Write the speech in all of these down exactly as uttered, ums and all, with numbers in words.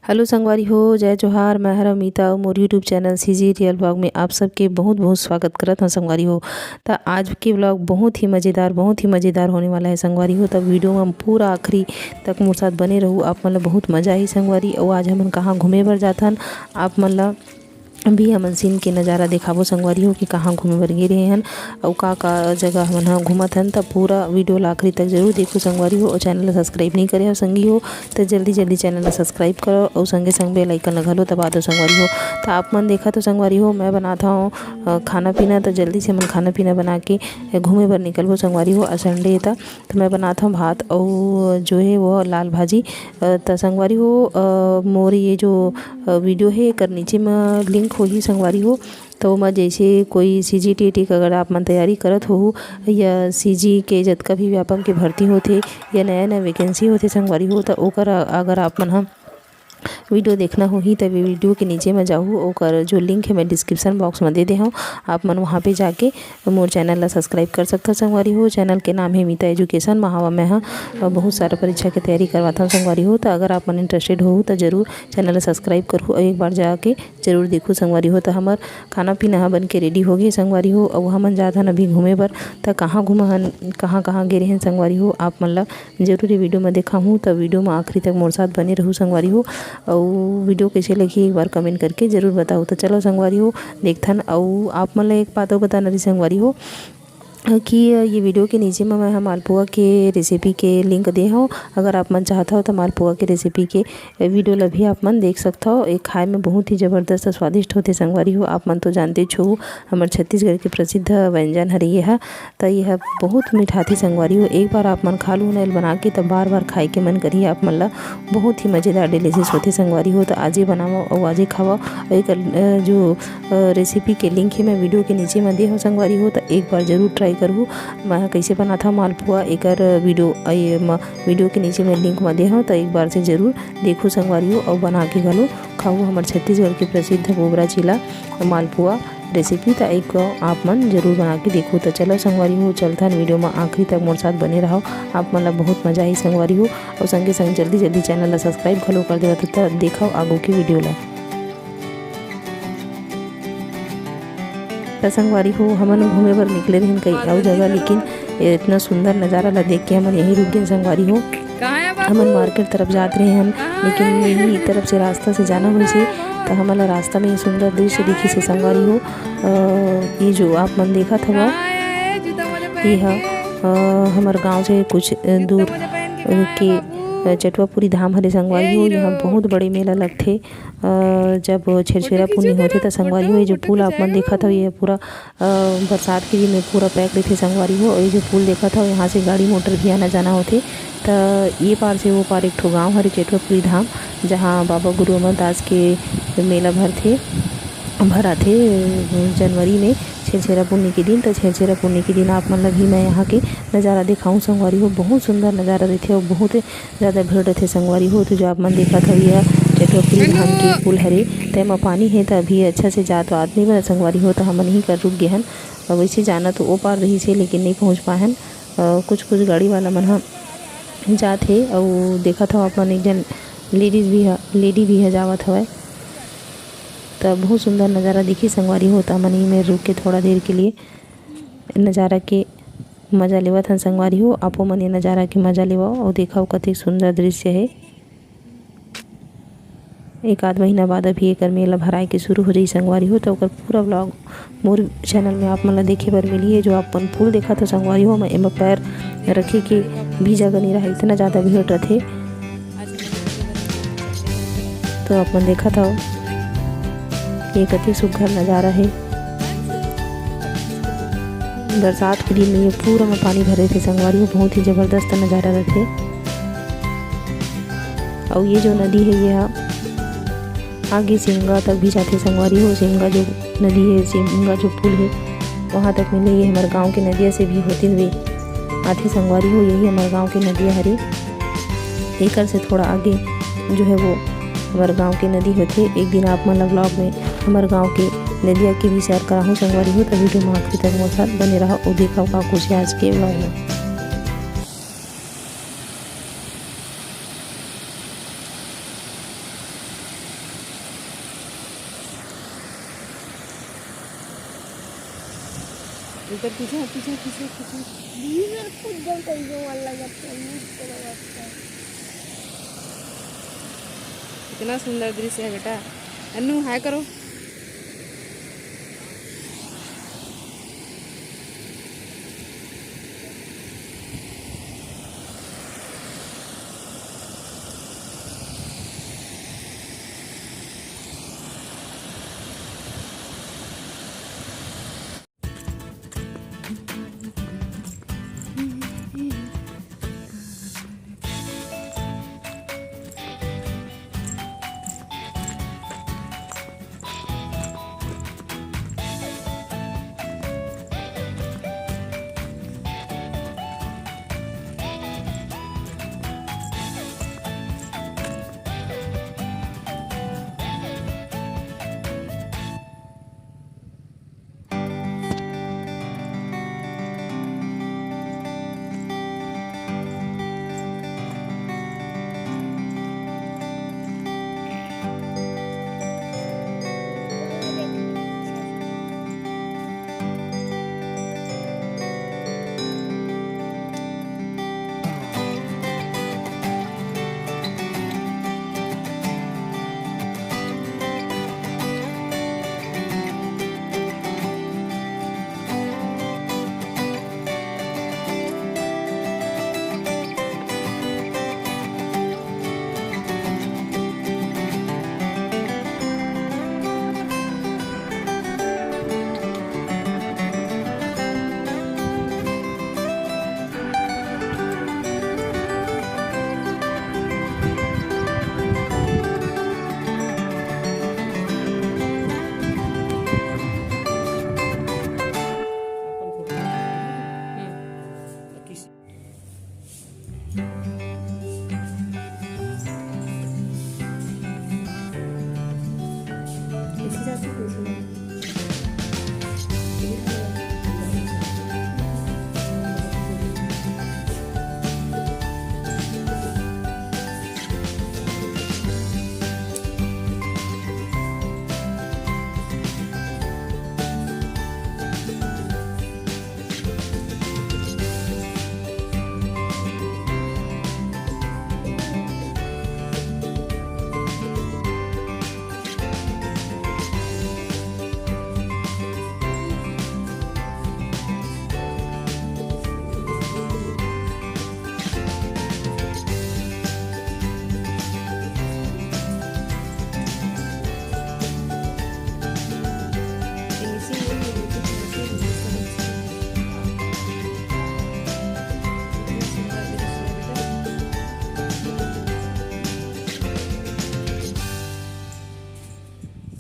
Hello संगवारी हो, जय जोहार। मैं हर अमिता अउ मोर YouTube channel CG Real Vlog में आप सबके बहुत बहुत स्वागत करत हूँ संगवारी हो। त आज के व्लॉग बहुत ही मज़ेदार, बहुत ही मज़ेदार होने वाला है संगवारी हो। त वीडियो में पूरा आखिरी तक मोर साथ बने रहू, आप मन ला बहुत मज़ा आही संगवारी। अउ आज हमन कहाँ घूमे बर जाथन, आप मन ला भी हमन सीन के नज़ारा देखाबो संगवारी हो कि कहाँ घूमे बर गे रहे हन अउ का का जगह हमन ह घूमत हन। त पूरा वीडियो ला आखिरी तक जरूर देखो संगवारी हो। अउ चैनल ला सब्सक्राइब नहीं करे हो संगी हो, त जल्दी जल्दी चैनल ला सब्सक्राइब करो अउ संगे संग बेल आइकन ला घलो दबा दो संगवारी हो। त आप मन देखत हो संगवारी हो, मैं बनात हव, अ, खाना पीना। त जल्दी से हमन खाना पीना बना के घूमे बर निकलबो संगवारी हो। आज संडे हे त, त मैं बनात हव भात अउ जो हे वो लाल भाजी। अ, त संगवारी हो, अ, मोर ये जो, अ, वीडियो हे एकर नीचे म लिंक होही संगवारी हो। त ओमा जैसे कोई CG TET के अगर आप मन तैयारी करत होहू या CG के जतका भी व्यापम के भर्ती होथे या नया नया वैकेंसी होथे संगवारी हो, त ओकर अगर आप मन ह वीडियो देखना होही त वीडियो के नीचे म जाहू, ओकर जो लिंक हे मैं डिस्क्रिप्शन बॉक्स म दे दे हव, आप मन वहाँ पे जाके मोर चैनल ला सब्सक्राइब कर सकथव संगवारी हो। चैनल के नाम हे मीता एजुकेशन। वहाँ मैं ह बहुत सारा परीक्षा के तैयारी करवाथव संगवारी हो। त अगर आप मन इंटरेस्टेड होहू त जरूर चैनल ला सब्सक्राइब करहू अउ एक बार जाके जरूर देखू संगवारी हो। त हमर खाना पीना ह बन के रेडी हो गे संगवारी हो, अउ हमन जात हन अभी घूमे बर। त कहाँ घूमा हन, कहाँ कहाँ गे रहेन संगवारी हो, आप मन ला जरूर ये वीडियो म देखाहूँ। त वीडियो म आखिरी तक मोर साथ बने रहू संगवारी हो, अउ वीडियो कैसे लगी एक बार कमेंट करके जरूर बताओ। त चलो संगवारी हो, देखथन। अउ आप मन ला एक बात अउ बताना रही संगवारी हो, कि ये वीडियो के नीचे म मैं ह मालपुआ के रेसिपी के लिंक दे हव। अगर आप मन चाहत हव त मालपुआ के रेसिपी के वीडियो ला भी आप मन देख सकथव। ये खाए में बहुत ही जबरदस्त स्वादिष्ट होथे संगवारी हो। आप मन तो जानते हो हमर छत्तीसगढ़ के प्रसिद्ध व्यंजन हरे ये ह। त ये ह बहुत मिठाथे संगवारी हो। एक बार आप मन खा लू ना एला बना के, त बार बार खाए के मन करही आप मन ला। बहुत ही मज़ेदार डिलीशियस होथे संगवारी हो। त आजे बनावव अउ आजे खावव। अउ एकर, अ, जो अ, रेसिपी के लिंक हे मैं वीडियो के नीचे म दे हव संगवारी हो, त एक बार जरूर ट्राई करहू। मैं ह कइसे बनाथव मालपुआ, एकर वीडियो, अ, ये म, वीडियो के नीचे म लिंक म दे हव, त एक बार से जरूर देखहू संगवारी हो, अउ बना के घलो खाहू हमर छत्तीसगढ़ के प्रसिद्ध बोबरा चीला मालपुआ रेसिपी। त एक आप मन जरूर बना के देखहू। त चलो संगवारी हो, चलथन वीडियो म आखिरी तक मोर साथ बने रहव, आप मन ला बहुत मजा आही संगवारी हो। अउ संगे संग जल्दी जल्दी चैनल ला सब्सक्राइब घलो कर देवत, त देखव आगू के वीडियो ला। त संगवारी हो, हमन घूमे बर निकले रहिन कई अउ जगह, लेकिन इतना सुंदर नजारा ला देख के हमन यहीं रुक गेन संगवारी हो। हमन मार्केट तरफ जात रहे हन, लेकिन यही तरफ से रास्ता से जाना होइसे, त हमन ला रास्ता में ये सुंदर दृश्य दिखिसे संगवारी हो। अ, ये जो आप मन देखत हव, ये ह, अ, हमर गांव से कुछ, अ, दूर, अ, के, अ, चटवापुरी धाम हरे संगवारी हो। यहाँ बहुत बड़े मेला लगथे। अ, जब छेरछेरा पुन्नी होथे त संगवारी हो, ये जो पुल आप मन देखत हव, ये पूरा, अ, बरसात के दिन में पूरा पैक रहिथे संगवारी हो। अउ ये जो पुल देखत हव, यहाँ से गाड़ी मोटर भी आना जाना होथे। त ये पार से वो पार एक ठो गांव हरे चेटवापुरी धाम, जहाँ बाबा गुरु अमरदास के मेला भरथे, भराथे जनवरी में छेरछेरा पुन्नी के दिन। त छेरछेरा पुन्नी के दिन आप मन ला भी मैं यहाँ के नजारा दिखाऊँ संगवारी हो। बहुत सुंदर नजारा रहिथे अउ बहुत ज़्यादा भीड़ रहिथे संगवारी हो। तो जो आप मन देखत हव, ये चेटवापुरी धाम के पुल हरे, तेमा पानी हे, त अभी अच्छा से जात वात नहीं बने संगवारी हो, त हमन ही कर रुक गे हन। अब वैसे जाना तो ओ पार रहिसे, लेकिन नहीं पहुँच पाए हन। अ, कुछ कुछ गाड़ी वाला मन ह जात हे, अउ देखत हव आप मन, एक जन लेडीज भी ह, लेडी भी ह जावत हवय। त बहुत सुंदर नजारा दिखी संगवारी हो, त हमन इमे रुक के थोड़ा देर के लिए नजारा के मजा लेवत हन संगवारी हो। आपो मन ये नजारा के मजा लेवव अउ देखव कतेक सुंदर दृश्य हे। एक आध महीना बाद अभी एकर मेला भराए के शुरू हो जाही संगवारी हो, त ओकर पूरा व्लॉग मोर चैनल में आप मन ला देखे बर मिलही। ये जो आप मन पुल देखत हो संगवारी हो, एमा पैर रखे के भी जगह नहीं रहे, इतना ज़्यादा भीड़ रथे। तो आप मन देखत हव, ये कति सुघ्घर नजारा हे। बरसात के दिन में ये पूरा में पानी भरे थे संगवारी हो, बहुत ही जबरदस्त नजारा रथे। अउ ये जो नदी हे, ये ह आगे सिमगा तक भी जाथे संगवारी हो। सिमगा जो नदी हे, सिमगा जो पुल हे, वहाँ तक मिले। ये हमर गांव के नदिया से भी होते हुए आथे संगवारी हो। यही हमर गांव के नदिया हरे। एकर से थोड़ा आगे जो है वो हमर गांव के नदी होथे। एक दिन आप मन ला व्लॉग में हमर गांव के नदिया के भी सैर कराहूँ संगवारी हो, त वीडियो में आखिरी तक मोर साथ बने रहो अउ देखव का कुछ हे आज के व्लॉग में। ऊपर पीछे, पीछे, पीछे, पीछे। बीच में खुद जब कहीं जो वाला लगता है, नीचे लगता है। कितना सुंदर दृश्य है बेटा। अन्नू, हाय करो।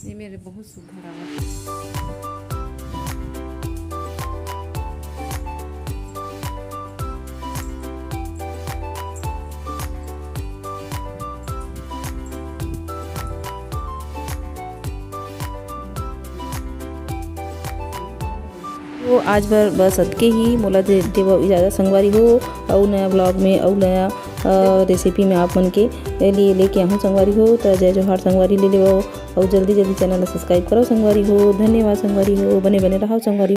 ये मेरे बहुत सुघर आवत। तो आज बर बस अतके ही। मोला दे देवव इजाजत संगवारी हो, अउ नया vlog में अउ नया अ, recipe में आप मन के लिए लेके आहूँ संगवारी हो। त जय जोहार संगवारी, ले लेवव अउ जल्दी जल्दी channel ला subscribe करव संगवारी हो। धन्यवाद संगवारी हो, बने बने रहव संगवारी।